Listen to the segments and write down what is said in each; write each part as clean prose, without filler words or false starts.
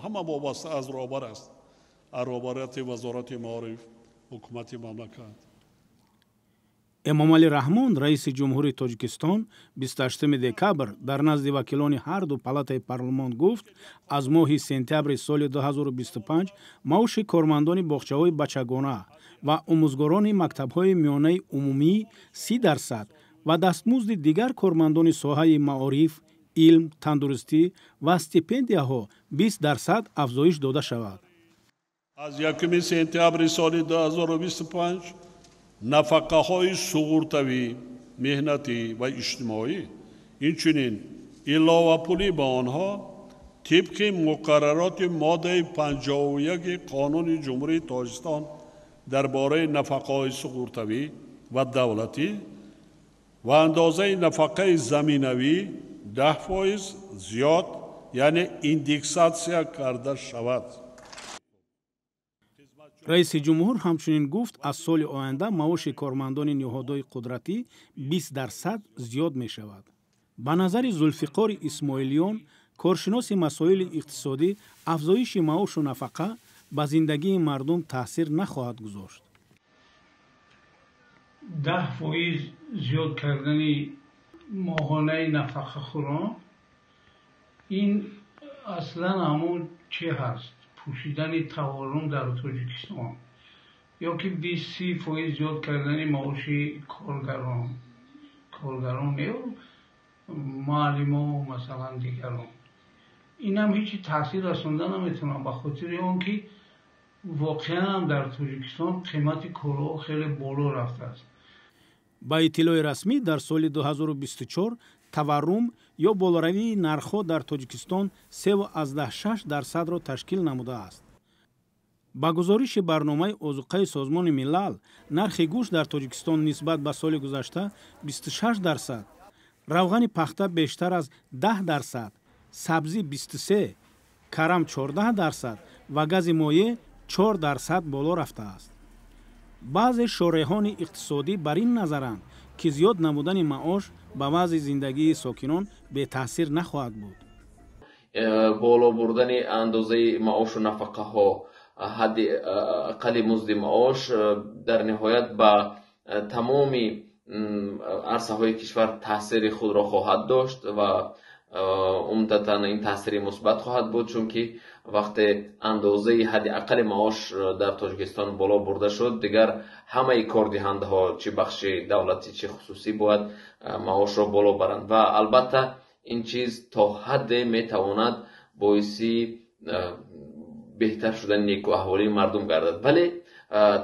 Ҳама вобаста аз роҳбар аст, аз роҳбарияти Вазорати маориф, ҳукумати мамлакат. Эмомалӣ Раҳмон, раиси ҷумҳури Тоҷикистон, 28 декабр дар назди вакилони ҳар ду палатаи парлумон гуфт, аз моҳи сентябри соли 2025 маоши кормандони боғчаҳои бачагона ва омӯзгорони мактабҳои миёнаи умумӣ 30% ва дастмузди дигар кормандони соҳаи маориф, илм, тандурустӣ ва стипендияҳо 20% афзоиш дода шавад. Аз 1 сентябри соли 2025 нафақаҳои суғуртавӣ, меҳнатӣ ва иҷтимоӣ, инчунин иловапулӣ ба онҳо тибқи муқаррароти моддаи 51 Қонуни Ҷумҳурии Тоҷикистон дар бораи нафақаҳои суғуртавӣ ва давлатӣ ва андозаи нафақаи заминавӣ 10% зиёд, яъне индексатсия карда шавад. Раиси ҷумҳур ҳамчунин гуфт, аз соли оянда маоши кормандони ниҳодҳои қудратӣ 20% зиёд мешавад. Ба назари Зулфиқори Исмоилиён, коршиноси масоили иқтисодӣ, афзоиши маошу нафақа ба зиндагии мардум таъсир нахоҳад гузошт. 10% зиёд кардани моҳонаи нафақахӯрон ин аслан ҳамон чи ҳаст? Пӯшидани таваррум дар Тоҷикистон ё ки 20-30% зиёд кардани маоши коргарон, коргарон ё муаллимо, масалан, дигарон, инам ҳеҷ таъсир расонда наметавонад, ба хотири он ки воқеан дар Тоҷикистон қимати корҳо хеле боло рафтааст. Ба иттилои расмӣ, дар соли 2024 таваррум ё болоравии нархҳо дар Тоҷикистон 3,6%-ро ташкил намудааст. Ба гузориши барномаи озуқаи Созмони Милал, нархи гӯшт дар Тоҷикистон нисбат ба соли гузашта 26%, равғани пахта бештар аз 10%, сабзӣ 23, карам 14% ва гази моеъ 4% боло рафтааст. Баъзе шореҳони иқтисодӣ бар ин назаранд, ки зиёд намудани маош ба вазъи зиндагии сокинон бетаъсир нахоҳад буд. Боло бурдани андозаи маошу нафақаҳо, ҳадди аққали музди маош дар ниҳоят ба тамоми арсаҳои кишвар таъсири худро хоҳад дошт ва умдатан ин таъсири мусбат хоҳад буд, чунки вақте андозаи ҳадди аққали маош дар Тоҷикистон боло бурда шуд, дигар ҳамаи кордиҳандаҳо, чӣ бахши давлатӣ, чӣ хусусӣ, бояд маошро боло баранд ва албатта ин чиз то ҳадде метавонад боиси беҳтар шудани некуаҳволии мардум гардад. Вале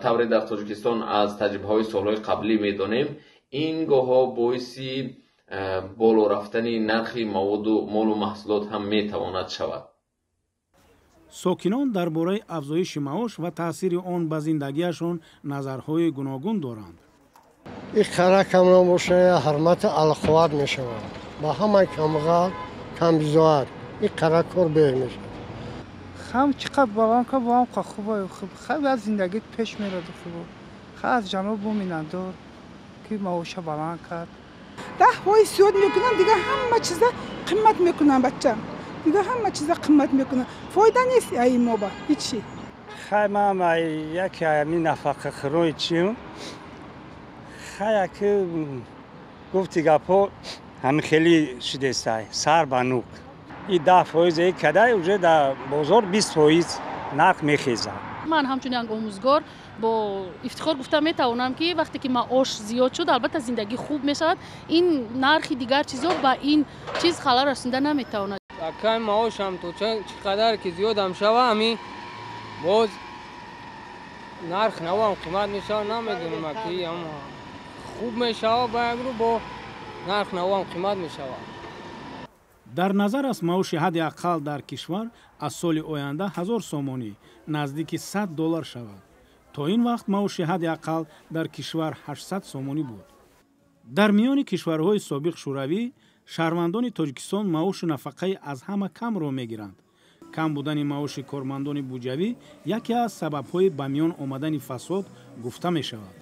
тавре дар Тоҷикистон аз таҷрибаҳои солҳои қаблӣ медонем, ин гоҳҳо боиси боло рафтани нархи маводу молу маҳсулот ҳам метавонад шавад. Сокинон дар бораи афзоиши маош ва таъсири он ба зиндагиашон назарҳои гуногун доранд. Ин қара камро боша, ҳурмати алқувват мешавад. Ба ҳамаи камбағал, камбизоат ин қара кор беҳ мешавад. Ҳам чӣ қадр баланд ка, бо ҳам қа хуб, хуб хеле аз зиндагӣ пеш мерад, хуб. Ха аз ҷаноб миннатдор, ки маоша баланд кард. 10% зиёд мекунам, дигар ҳама чиза қимат мекунам, бачам. Дигар ҳама чиза қимат мекунам. Фоида нест ай мо ба ҳичи. Хай, ман яке ҳамин нафақахӯрои чиюм. Хай, яки гуфти гапҳо ҳамин хеле шудестай, сар ба нук. И 10% кадай, уже дар бозор 20% нарх мехезад. Ман ҳамчун як омӯзгор бо ифтихор гуфта метавонам, ки вақте ки маош зиёд шуд, албатта, зиндагӣ хуб мешавад. Ин нархи дигар чизҳо ба ин чиз халал расонда наметавонад. Акай, маошам то чӣ қадар ки зиёдам шава, ҳамин боз нарх навам қимат мешава. Намедонам, ки хуб мешава, ба як рӯ бо нарх навам қимат мешава. Дар назар аст, маоши ҳадди аққал дар кишвар аз соли оянда 1000 сомонӣ, наздики 100 доллар шавад. То ин вақт маоши ҳадди аққал дар кишвар 800 сомонӣ буд. Дар миёни кишварҳои собиқ Шӯравӣ шаҳрвандони Тоҷикистон маошу нафақаи аз ҳама камро мегиранд. Кам будани маоши кормандони буҷавӣ яке аз сабабҳои ба миён омадани фасод гуфта мешавад.